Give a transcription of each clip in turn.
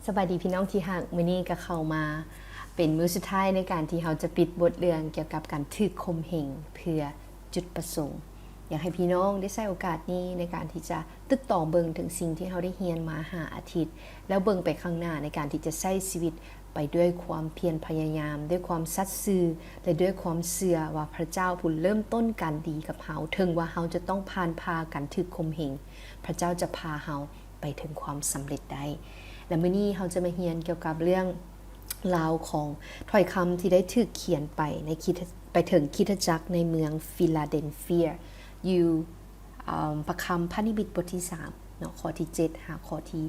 ສະບາຍດີພີ່ນ້ອງທີ່ຮັກ, ມື້ນີ້ກໍເຂົ້າມາເປັນມື້ສຸດທ້າຍໃນການທີ່ເຮົາຈະປິດບົດເລື່ອງກ່ຽວກັບການຖືກຂົ່ມເຫງເພື່ອຈຸດປະສົງ. ຢາກໃຫ້ພີ່ນ້ອງໄດ້ໃຊ້ໂອກາດນີ້ໃນການທີ່ຈະຕຶກຕອງເບິ່ງເຖິງສິ່ງທີ່ເຮົາໄດ້ຮຽນມາຫ້າອາທິດ, ແລ້ວເບິ່ງໄປຂ້າງໜ້າໃນການທີ່ຈະໃຊ້ຊີວິດໄປດ້ວຍຄວາມພຽນພະຍາຍາມ, ດ້ວຍຄວາມສັດຊື່ ແລະ ດ້ວຍຄວາມເຊື່ອວ່າພະເຈົ້າຜູ້ເລີ່ມຕົ້ນການດີກັບເຮົາ, ເຖິງວ່າເຮົາຈະຕ້ອງຜ່ານຜ່າການຖືກຂົ່ມເຫງ, ພະເຈົ້າຈະພາເຮົາ ໄປເຖິງຄວາມສຳເລັດໄດ້. ແລະ ມື້ນີ້ເຮົາຈະມາຮຽນກ່ຽວກັບເລື່ອງລາວຂອງຖ້ອຍຄຳທີ່ໄດ້ຖືກຂຽນໄປໃນຄຣິດ ໄປເຖິງຄຣິສຕະຈັກໃນເມືອງຟີລາເດນເຟຍ ຢູ່ ອາ ພະຄຳພະນິມິດບົດທີສາມເນາະ, ຂໍ້ທີເຈັດຫາຂໍ້ທີ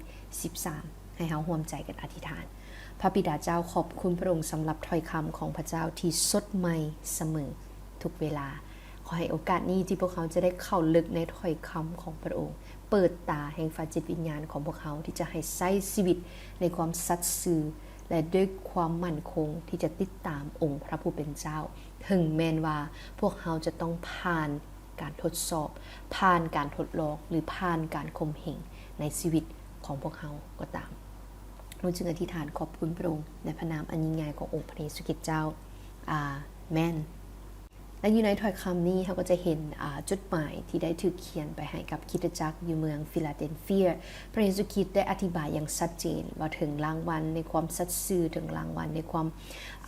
ສິບສາມ. ໃຫ້ເຮົາຮ່ວມໃຈກັນອະທິຖານ. ພະບິດາເຈົ້າ, ຂອບຄຸນພະອົງສຳລັບຖ້ອຍຄຳຂອງພະເຈົ້າທີ່ສົດໃໝ່ສະເໝີທຸກເວລາ. ຂໍໃຫ້ໂອກາດນີ້ທີ່ພວກເຮົາຈະໄດ້ເຂົ້າເລິກໃນຖ້ອຍຄຳຂອງພະອົງ ເປີດຕາແຫ່ງໄຟຈິດວິນຍານຂອງພວກເຮົາ ທີ່ຈະໃຫ້ໃຊ້ຊີວິດໃນຄວາມສັດຊື່ ແລະ ດ້ວຍຄວາມໝັ້ນຄົງທີ່ຈະຕິດຕາມອົງພະຜູ້ເປັນເຈົ້າ, ເຖິງແມ່ນວ່າພວກເຮົາຈະຕ້ອງຜ່ານການທົດສອບ, ຜ່ານການທົດລອງ ຫຼື ຜ່ານການຂົ່ມເຫງໃນຊີວິດຂອງພວກເຮົາກໍຕາມ. ເຮົາຈຶ່ງອະທິຖານຂອບຄຸນພະອົງໃນພະນາມອັນຍິ່ງໃຫຍ່ຂອງອົງພະເຢຊູຄຣິດເຈົ້າ. ອາເມນ. ແລະ ຢູ່ໃນຖ້ອຍຄຳນີ້ ເຮົາກໍຈະເຫັນ ອາ ຈົດໝາຍທີ່ໄດ້ຖືກຂຽນໄປໃຫ້ກັບຄຣິສຕະຈັກຢູ່ເມືອງຟີລາເດນເຟຍ. ພະເຢຊູຄຣິດໄດ້ອະທິບາຍຢ່າງຊັດເຈນວ່າເຖິງລາງວັນໃນຄວາມສັດຊື່, ເຖິງລາງວັນໃນຄວາມ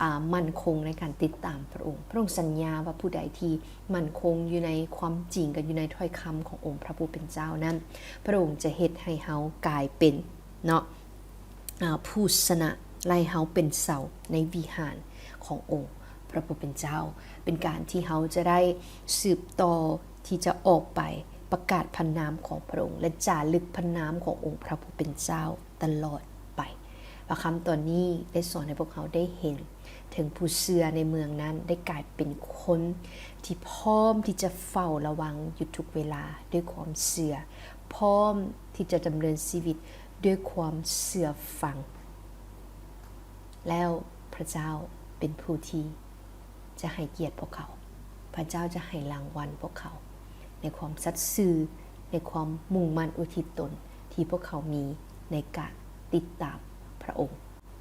ອາ ໝັ້ນຄົງໃນການຕິດຕາມພະອົງ. ພະອົງສັນຍາວ່າຜູ້ໃດທີ່ໝັ້ນຄົງຢູ່ໃນຄວາມຈິງ ກັບຢູ່ໃນຖ້ອຍຄຳຂອງອົງພະຜູ້ເປັນເຈົ້ານັ້ນ, ພະອົງຈະເຮັດໃຫ້ເຮົາກາຍເປັນ ເນາະ ອາ ຜູ້ຊະນະ ແລະ ເຮົາເປັນເສົາໃນວິຫານຂອງອົງພະຜູ້ເປັນເຈົ້າ, ເປັນການທີ່ເຮົາຈະໄດ້ສືບຕໍ່ທີ່ຈະອອກໄປປະກາດພະນາມຂອງພະອົງ ແລະ ຈາລຶກພະນາມຂອງອົງພະຜູ້ເປັນເຈົ້າຕະຫຼອດໄປ. ພະຄຳຕອນນີ້ໄດ້ສອນໃຫ້ພວກເຮົາໄດ້ເຫັນ ເຖິງຜູ້ເຊື່ອໃນເມືອງນັ້ນໄດ້ກາຍເປັນຄົນທີ່ພ້ອມທີ່ຈະເຝົ້າລະວັງຢູ່ທຸກເວລາດ້ວຍຄວາມເຊື່ອ, ພ້ອມທີ່ຈະດຳເນີນຊີວິດດ້ວຍຄວາມເຊື່ອຟັງ. ແລ້ວພະເຈົ້າເປັນຜູ້ທີ່ຈະໃຫ້ກຽດພວກເຂົາ. ພະເຈົ້າຈະໃຫ້ລາງວັນພວກເຂົາໃນຄວາມສັດຊື່, ໃນຄວາມມຸ່ງໝັ້ນອຸທິດຕົນທີ່ພວກເຂົາມີໃນການຕິດຕາມພະອົງ.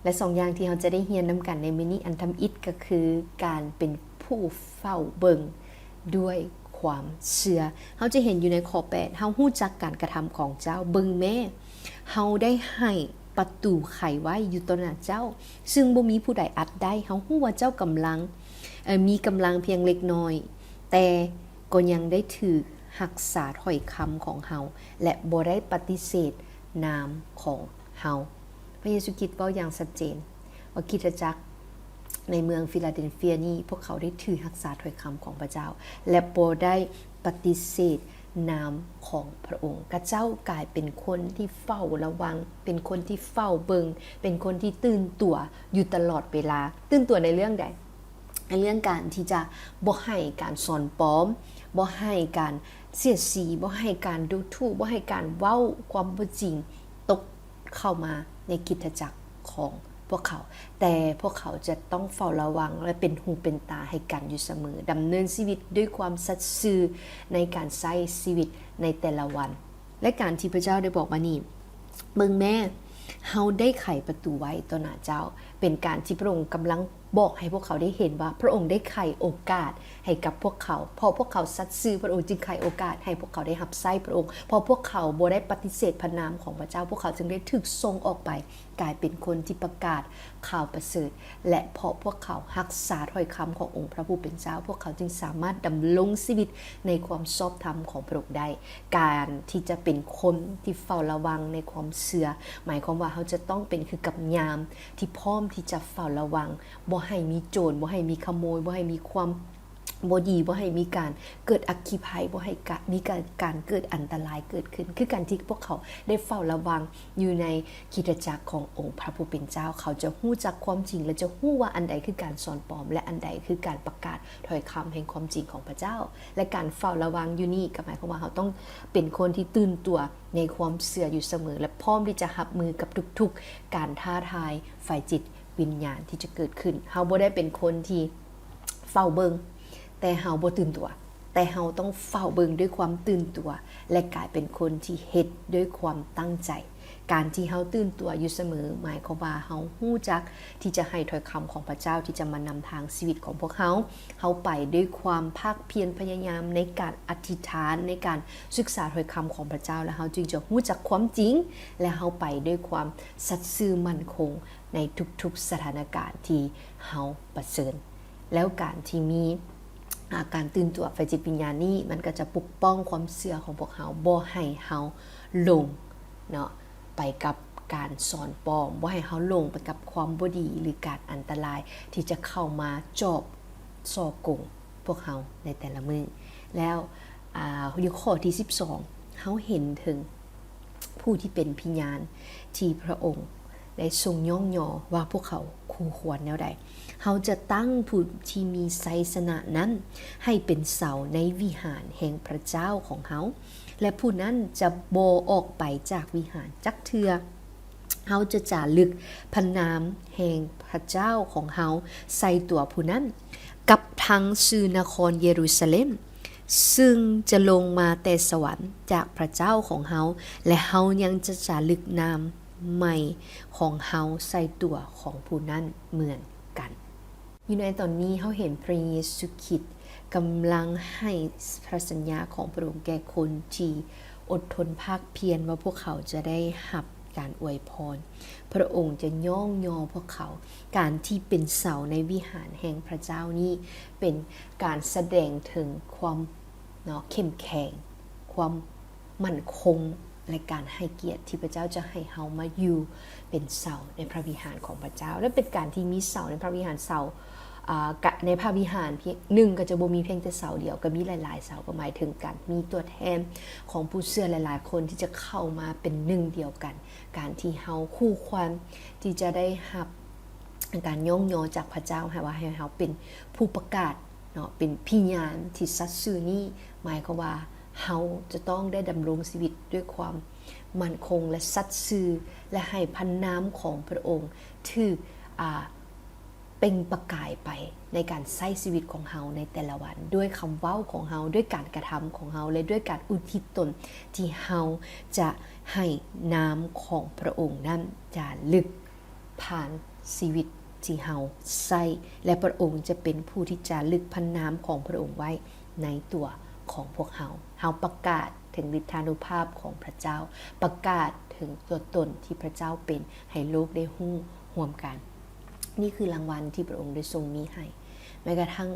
ແລະ ສອງຢ່າງທີ່ເຮົາຈະໄດ້ຮຽນນຳກັນໃນມື້ນີ້ ອັນທຳອິດກໍຄືການເປັນຜູ້ເຝົ້າເບິ່ງດ້ວຍຄວາມເຊື່ອ. ເຮົາຈະເຫັນຢູ່ໃນຂໍ້ແປດ, ເຮົາຮູ້ຈັກການກະທຳຂອງເຈົ້າ. ເບິ່ງແມ້, ເຮົາໄດ້ໃຫ້ປະຕູໄຂໄວ້ຢູ່ຕໍ່ໜ້າເຈົ້າ, ຊຶ່ງບໍ່ມີຜູ້ໃດອັດໄດ້. ເຮົາຮູ້ວ່າເຈົ້າກຳລັງ, ເອີ, ມີກຳລັງພຽງເລັກນ້ອຍ, ແຕ່ກໍຍັງໄດ້ຖືກຮັກສາຖ້ອຍຄຳຂອງເຮົາ ແລະ ບໍ່ໄດ້ປະຕິເສດນາມຂອງເຮົາ. ພະເຢຊູຄຣິດເວົ້າຢ່າງຊັດເຈນວ່າຄຣິສຕະຈັກໃນເມືອງຟີລາເດນເຟຍນີ້ ພວກເຂົາໄດ້ຖືຮັກສາຖ້ອຍຄຳຂອງພະເຈົ້າ ແລະ ບໍ່ໄດ້ປະຕິເສດນາມຂອງພະອົງ. ຂະເຈົ້າກາຍເປັນຄົນທີ່ເຝົ້າລະວັງ, ເປັນຄົນທີ່ເຝົ້າເບິ່ງ, ເປັນຄົນທີ່ຕື່ນຕົວຢູ່ຕະຫຼອດເວລາ. ຕື່ນຕົວໃນເລື່ອງໃດ? ໃນເລື່ອງການທີ່ຈະບໍ່ໃຫ້ການສອນປອມ, ບໍ່ໃຫ້ການສຽດສີ, ບໍ່ໃຫ້ການດູຖູ່, ບໍ່ໃຫ້ການເວົ້າຄວາມບໍ່ຈິງຕົກ ເຂົ້າມາໃນຄຣິສຕະຈັກຂອງພວກເຂົາ, ແຕ່ພວກເຂົາຈະຕ້ອງເຝົ້າລະວັງ ແລະ ເປັນຫູເປັນຕາໃຫ້ກັນຢູ່ສະເໝີ, ດຳເນີນຊີວິດດ້ວຍຄວາມສັດຊື່ໃນການໃຊ້ຊີວິດໃນແຕ່ລະວັນ. ແລະ ການທີ່ພະເຈົ້າໄດ້ບອກວ່ານີ້, ເບິ່ງແມ້, ເຮົາໄດ້ໄຂປະຕູໄວ້ຕໍ່ໜ້າເຈົ້າ, ເປັນການທີ່ພະອົງກຳລັງ ບອກໃຫ້ພວກເຂົາໄດ້ເຫັນວ່າພະອົງໄດ້ໄຂໂອກາດໃຫ້ກັບພວກເຂົາ. ເພາະພວກເຂົາສັດຊື່, ພະອົງຈຶ່ງໄຂໂອກາດໃຫ້ພວກເຂົາໄດ້ຮັບໃຊ້ພະອົງ. ເພາະພວກເຂົາບໍ່ໄດ້ປະຕິເສດພະນາມຂອງພະເຈົ້າ, ພວກເຂົາຈຶ່ງໄດ້ຖືກສົ່ງອອກໄປກາຍເປັນຄົນທີ່ປະກາດຂ່າວປະເສີດ. ແລະ ເພາະພວກເຂົາຮັກສາຖ້ອຍຄຳຂອງອົງພະຜູ້ເປັນເຈົ້າ, ພວກເຂົາຈຶ່ງສາມາດດຳລົງຊີວິດໃນຄວາມຊອບທຳຂອງພະອົງໄດ້. ການທີ່ຈະເປັນຄົນທີ່ເຝົ້າລະວັງໃນຄວາມເຊື່ອ, ໝາຍຄວາມວ່າເຮົາຈະຕ້ອງເປັນຄືກັບຍາມທີ່ພ້ອມທີ່ຈະເຝົ້າລະວັງ ບໍ່ໃຫ້ມີໂຈນ, ບໍ່ໃຫ້ມີຂະໂມຍ, ບໍ່ໃຫ້ມີຄວາມບໍ່ດີ, ບໍ່ໃຫ້ມີການເກີດອັກຄີໄພ, ບໍ່ໃຫ້ກະ ມີການ ການເກີດອັນຕະລາຍເກີດຂຶ້ນ. ຄືການທີ່ພວກເຂົາໄດ້ເຝົ້າລະວັງຢູ່ໃນຄຣິສຕະຈັກຂອງອົງພະຜູ້ເປັນເຈົ້າ, ເຂົາຈະຮູ້ຈັກຄວາມຈິງ ແລະ ຈະຮູ້ວ່າອັນໃດຄືການສອນປອມ ແລະ ອັນໃດຄືການປະກາດຖ້ອຍຄຳແຫ່ງຄວາມຈິງຂອງພະເຈົ້າ. ແລະ ການເຝົ້າລະວັງຢູ່ນີ້ກໍໝາຍຄວາມວ່າເຮົາຕ້ອງເປັນຄົນທີ່ຕື່ນຕົວໃນຄວາມເຊື່ອຢູ່ສະເໝີ ແລະ ພ້ອມທີ່ຈະຮັບມືກັບທຸກໆການທ້າທາຍຝ່າຍຈິດ ວິນຍານທີ່ຈະເກີດຂຶ້ນ. ເຮົາບໍ່ໄດ້ເປັນຄົນທີ່ເຝົ້າເບິ່ງ ແຕ່ເຮົາບໍ່ຕື່ນຕົວ, ແຕ່ເຮົາຕ້ອງເຝົ້າເບິ່ງດ້ວຍຄວາມຕື່ນຕົວ ແລະ ກາຍເປັນຄົນທີ່ເຮັດດ້ວຍຄວາມຕັ້ງໃຈ ການທີ່ເຮົາຕື່ນຕົວຢູ່ສະເໝີ ໝາຍຄວາມວ່າເຮົາຮູ້ຈັກທີ່ຈະໃຫ້ຖ້ອຍຄຳຂອງພະເຈົ້າທີ່ຈະມານຳທາງຊີວິດຂອງພວກເຮົາ. ເຮົາໄປດ້ວຍຄວາມພາກພຽນພະຍາຍາມໃນການອະທິຖານ, ໃນການສຶກສາຖ້ອຍຄຳຂອງພະເຈົ້າ, ແລະ ເຮົາຈຶ່ງຈະຮູ້ຈັກຄວາມຈິງ, ແລະ ເຮົາໄປດ້ວຍຄວາມສັດຊື່ໝັ້ນຄົງໃນທຸກໆສະຖານະການທີ່ເຮົາປະເຊີນ. ແລ້ວການທີ່ມີ ອາ ການຕື່ນຕົວໄຟຈິດວິນຍານນີ້ ມັນກໍຈະປົກປ້ອງຄວາມເຊື່ອຂອງພວກເຮົາ ບໍ່ໃຫ້ເຮົາຫຼົງເນາະ ໄປກັບການສອນປອມ, ບໍ່ໃຫ້ເຮົາຫຼົງໄປກັບຄວາມບໍ່ດີ ຫຼື ການອັນຕະລາຍທີ່ຈະເຂົ້າມາຈອບສໍ້ໂກງພວກເຮົາໃນແຕ່ລະມື້. ແລ້ວ ອາ ຢູ່ຂໍ້ທີສິບສອງ ເຮົາເຫັນເຖິງ ຜູ້ທີ່ເປັນພະຍານທີ່ພະອົງໄດ້ຊົງຍ້ອງຍໍວ່າພວກເຂົາຄູ່ຄວນແນວໃດ. ເຮົາຈະຕັ້ງຜູ້ທີ່ມີໄຊຊະນະນັ້ນໃຫ້ເປັນເສົາໃນວິຫານແຫ່ງພະເຈົ້າຂອງເຮົາ, ແລະ ຜູ້ນັ້ນຈະບໍ່ອອກໄປຈາກວິຫານຈັກເທື່ອ. ເຮົາຈະຈາລຶກພະນາມແຫ່ງພະເຈົ້າຂອງເຮົາໃສ່ຕົວຜູ້ນັ້ນ, ກັບທັງຊື່ນະຄອນເຢຣູຊາເລັມ ຊຶ່ງຈະລົງມາແຕ່ສະຫວັນຈາກພະເຈົ້າຂອງເຮົາ, ແລະ ເຮົາຍັງຈະຈາລຶກນາມໃໝ່ຂອງເຮົາໃສ່ຕົວຂອງຜູ້ນັ້ນເໝືອນກັນ. ຢູ່ໃນຕອນນີ້ເຮົາເຫັນພະເຢຊູຄຣິດກຳລັງໃຫ້ພະສັນຍາຂອງພະອົງແກ່ຄົນທີ່ອົດທົນພາກພຽນວ່າພວກເຂົາຈະໄດ້ຮັບການອວຍພອນ. ພະອົງຈະຍ້ອງຍໍພວກເຂົາ. ການທີ່ເປັນເສົາໃນວິຫານແຫ່ງພະເຈົ້ານີ້ ເປັນການສະແດງເຖິງຄວາມ ເນາະ ເຂັ້ມແຂງ, ຄວາມໝັ້ນຄົງ ແລະ ການໃຫ້ກຽດທີ່ພະເຈົ້າຈະໃຫ້ເຮົາມາຢູ່ເປັນເສົາໃນພະວິຫານຂອງພະເຈົ້າ. ແລະ ເປັນການທີ່ມີເສົາໃນພະວິຫານ, ເສົາ ອາ ກະ ໃນພະວິຫານພຽງໜຶ່ງກໍຈະບໍ່ມີພຽງແຕ່ເສົາດຽວ, ກໍມີຫຼາຍໆເສົາ, ກໍໝາຍເຖິງການມີຕົວແທນຂອງຜູ້ເຊື່ອຫຼາຍໆຄົນທີ່ຈະເຂົ້າມາເປັນໜຶ່ງດຽວກັນ. ການທີ່ເຮົາຄູ່ຄວນທີ່ຈະໄດ້ຮັບ ການຍ້ອງຍໍຈາກພະເຈົ້າ ໃຫ້ວ່າໃຫ້ເຮົາເປັນຜູ້ປະກາດເນາະ ເປັນພະຍານທີ່ສັດຊື່ນີ້ ໝາຍຄວາມວ່າເຮົາຈະຕ້ອງໄດ້ດຳລົງຊີວິດດ້ວຍຄວາມໝັ້ນຄົງ ແລະ ສັດຊື່ ແລະ ໃຫ້ພະນາມຂອງພະອົງຖືກ ອາ ເປັ່ງປະກາຍໄປໃນການໃຊ້ຊີວິດຂອງເຮົາໃນແຕ່ລະວັນ, ດ້ວຍຄຳເວົ້າຂອງເຮົາ, ດ້ວຍການກະທຳຂອງເຮົາ ແລະ ດ້ວຍການອຸທິດຕົນທີ່ເຮົາຈະໃຫ້ນາມຂອງພະອົງນັ້ນຈາລຶກ ຜ່ານຊີວິດທີ່ເຮົາໃຊ້ ແລະ ພະອົງຈະເປັນຜູ້ທີ່ຈາລຶກພະນາມຂອງພະອົງໄວ້ໃນຕົວຂອງພວກເຮົາ. ເຮົາປະກາດເຖິງລິດທານຸພາບຂອງພະເຈົ້າ, ປະກາດເຖິງຕົວຕົນທີ່ພະເຈົ້າເປັນ ໃຫ້ໂລກໄດ້ຮູ້ຮ່ວມກັນ. ນີ້ຄືລາງວັນທີ່ພະອົງໄດ້ຊົງມີໃຫ້, ແມ້ກະທັ່ງ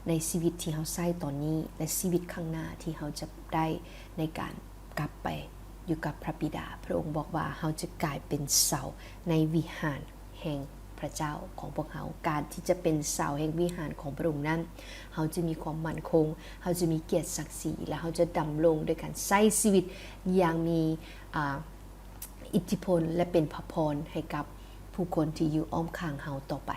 ໃນຊີວິດທີ່ເຮົາໃຊ້ຕອນນີ້ ແລະ ຊີວິດຂ້າງໜ້າທີ່ເຮົາຈະໄດ້ໃນການ ກັບໄປຢູ່ກັບພະບິດາ. ພະອົງບອກວ່າເຮົາຈະກາຍເປັນເສົາໃນວິຫານແຫ່ງພະເຈົ້າຂອງພວກເຮົາ. ການທີ່ຈະເປັນເສົາແຫ່ງວິຫານຂອງພະອົງນັ້ນ, ເຮົາຈະມີຄວາມໝັ້ນຄົງ, ເຮົາຈະມີກຽດສັກສີ ແລະ ເຮົາຈະດຳລົງໂດຍການໃຊ້ຊີວິດຢ່າງມີ ອາ ອິດທິພົນ ແລະ ເປັນພະພອນໃຫ້ກັບຜູ້ຄົນທີ່ຢູ່ອ້ອມຂ້າງເຮົາຕໍ່ໄປ.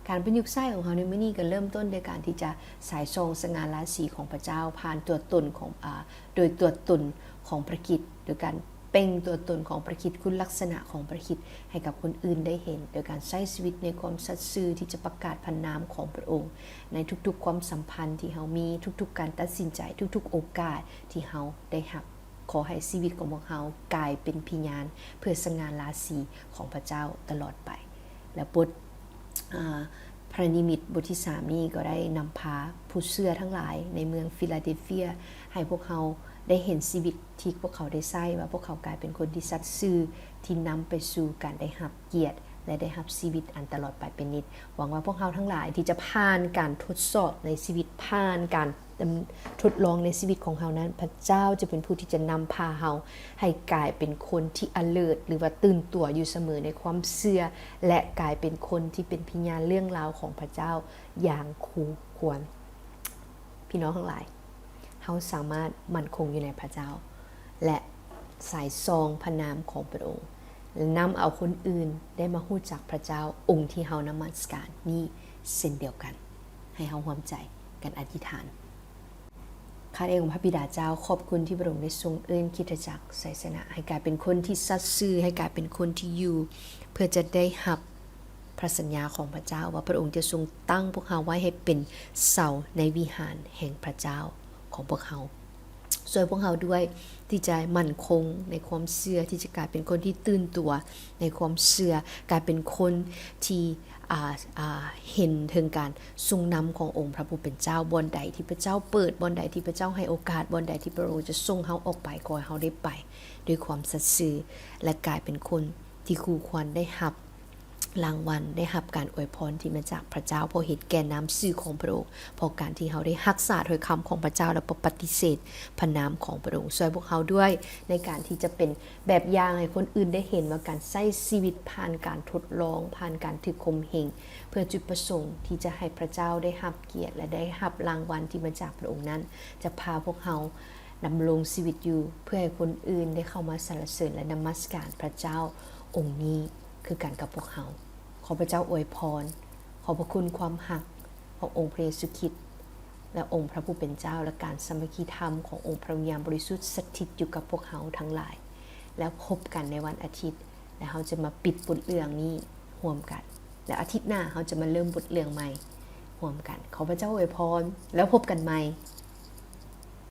ການປະຍຸກໃຊ້ຂອງເຮົາໃນມື້ນີ້ກໍເລີ່ມຕົ້ນດ້ວຍການທີ່ຈະສາຍສ່ອງສະຫງ່າລາສີຂອງພະເຈົ້າ ຜ່ານຕົວຕົນຂອງ ອາ ໂດຍຕົວຕົນຂອງພະຄຣິດ, ໂດຍການເປັ່ງຕົວຕົນຂອງພະຄຣິດ, ຄຸນລັກສະນະຂອງພະຄຣິດໃຫ້ກັບຄົນອື່ນໄດ້ເຫັນ, ໂດຍການໃຊ້ຊີວິດໃນຄວາມສັດຊື່ທີ່ຈະປະກາດພະນາມຂອງພະອົງໃນທຸກໆຄວາມສຳພັນທີ່ເຮົາມີ, ທຸກໆການຕັດສິນໃຈ, ທຸກໆໂອກາດທີ່ເຮົາໄດ້ຮັບ. ຂໍໃຫ້ຊີວິດຂອງພວກເຮົາກາຍເປັນພະຍານເພື່ອສະຫງ່າລາສີຂອງພະເຈົ້າຕະຫຼອດໄປ. ແລະ ບົດ ອາ ພະນິມິດບົດທີສາມນີ້ກໍໄດ້ນຳພາຜູ້ເຊື່ອທັງຫຼາຍໃນເມືອງຟີລາເດລເຟຍ ໃຫ້ພວກເຮົາໄດ້ເຫັນຊີວິດທີ່ພວກເຂົາໄດ້ໃຊ້ ວ່າພວກເຂົາກາຍເປັນຄົນທີ່ສັດຊື່, ທີ່ນຳໄປສູ່ການໄດ້ຮັບກຽດ ແລະ ໄດ້ຮັບຊີວິດອັນຕະຫຼອດໄປເປັນນິດ. ຫວັງວ່າພວກເຮົາທັງຫຼາຍທີ່ຈະຜ່ານການທົດສອບໃນຊີວິດ, ຜ່ານການ ອາ ທົດລອງໃນຊີວິດຂອງເຮົານັ້ນ, ພະເຈົ້າຈະເປັນຜູ້ທີ່ຈະນຳພາເຮົາໃຫ້ກາຍເປັນຄົນທີ່ອະເລີດ ຫຼືວ່າຕື່ນຕົວຢູ່ສະເໝີໃນຄວາມເຊື່ອ ແລະ ກາຍເປັນຄົນທີ່ເປັນພະຍານເລື່ອງລາວຂອງພະເຈົ້າຢ່າງຄູ່ຄວນ. ພີ່ນ້ອງທັງຫຼາຍ, ເຮົາສາມາດໝັ້ນຄົງຢູ່ໃນພະເຈົ້າ ແລະ ສາຍສ່ອງພະນາມຂອງພະອົງ ແລະ ນຳເອົາຄົນອື່ນໄດ້ມາຮູ້ຈັກພະເຈົ້າອົງທີ່ເຮົານະມັດສະການນີ້ເຊັ່ນດຽວກັນ. ໃຫ້ເຮົາຮ່ວມໃຈກັນອະທິຖານ. ຂ້າແດ່ ອົງພະບິດາເຈົ້າ, ຂອບຄຸນທີ່ພະອົງໄດ້ຊົງເອີ້ນຄຣິສຕະຈັກໄຊຊະນະ ໃຫ້ກາຍເປັນຄົນທີ່ສັດຊື່, ໃຫ້ກາຍເປັນຄົນທີ່ຢູ່ເພື່ອຈະໄດ້ຮັບ ພະສັນຍາຂອງພະເຈົ້າ ວ່າພະອົງຈະຊົງຕັ້ງພວກເຮົາໄວ້ໃຫ້ເປັນເສົາໃນວິຫານແຫ່ງພະເຈົ້າຂອງພວກເຮົາ. ຊ່ວຍພວກເຮົາດ້ວຍທີ່ຈະໝັ້ນຄົງໃນຄວາມເຊື່ອ, ທີ່ຈະກາຍເປັນຄົນທີ່ຕື່ນຕົວໃນຄວາມເຊື່ອ, ກາຍເປັນຄົນທີ່ ອ່າ ອ່າ ເຫັນເຖິງການຊົງນຳຂອງອົງພະຜູ້ເປັນເຈົ້າ. ບ່ອນໃດທີ່ພະເຈົ້າເປີດ, ບ່ອນໃດທີ່ພະເຈົ້າໃຫ້ໂອກາດ, ບ່ອນໃດທີ່ພະອົງຈະສົ່ງເຮົາອອກໄປ, ຂໍໃຫ້ເຮົາໄດ້ໄປດ້ວຍຄວາມສັດຊື່ ແລະ ກາຍເປັນຄົນທີ່ຄູ່ຄວນໄດ້ຮັບ ລາງວັນ ໄດ້ຮັບການອວຍພອນທີ່ມາຈາກພະເຈົ້າ ເພາະເຫັນແກ່ນ້ຳຊື່ຂອງພະອົງ, ເພາະການທີ່ເຮົາໄດ້ຮັກສາຖ້ອຍຄຳຂອງພະເຈົ້າ ແລະ ບໍ່ປະຕິເສດພະນາມຂອງພະອົງ. ຊ່ວຍພວກເຮົາດ້ວຍໃນການທີ່ຈະເປັນແບບຢ່າງໃຫ້ຄົນອື່ນໄດ້ເຫັນວ່າການໃຊ້ຊີວິດຜ່ານການທົດລອງ, ຜ່ານການຖືກຂົ່ມເຫງ ເພື່ອຈຸດປະສົງທີ່ຈະໃຫ້ພະເຈົ້າໄດ້ຮັບກຽດ ແລະ ໄດ້ຮັບລາງວັນທີ່ມາຈາກພະອົງນັ້ນ ຈະພາພວກເຮົາດຳລົງຊີວິດຢູ່ ເພື່ອໃຫ້ຄົນອື່ນໄດ້ເຂົ້າມາສັນລະເສີນ ແລະ ນະມັດສະການພະເຈົ້າອົງນີ້ ຄືກັນກັບພວກເຮົາ. ຂໍພະເຈົ້າອວຍພອນ. ຂອບພະຄຸນຄວາມຮັກຂອງອົງພະເຢຊູຄຣິດ ແລະ ອົງພະຜູ້ເປັນເຈົ້າ ແລະ ການສາມັກຄີທຳຂອງອົງພະວິນຍານບໍລິສຸດສະຖິດຢູ່ກັບພວກເຮົາທັງຫຼາຍ. ແລ້ວພົບກັນໃນວັນອາທິດ ແລະ ເຮົາຈະມາປິດບົດເລື່ອງນີ້ຮ່ວມກັນ. ແລ້ວອາທິດໜ້າເຮົາຈະມາເລີ່ມບົດເລື່ອງໃໝ່ຮ່ວມກັນ. ຂໍພະເຈົ້າອວຍພອນ. ແລ້ວພົບກັນໃໝ່.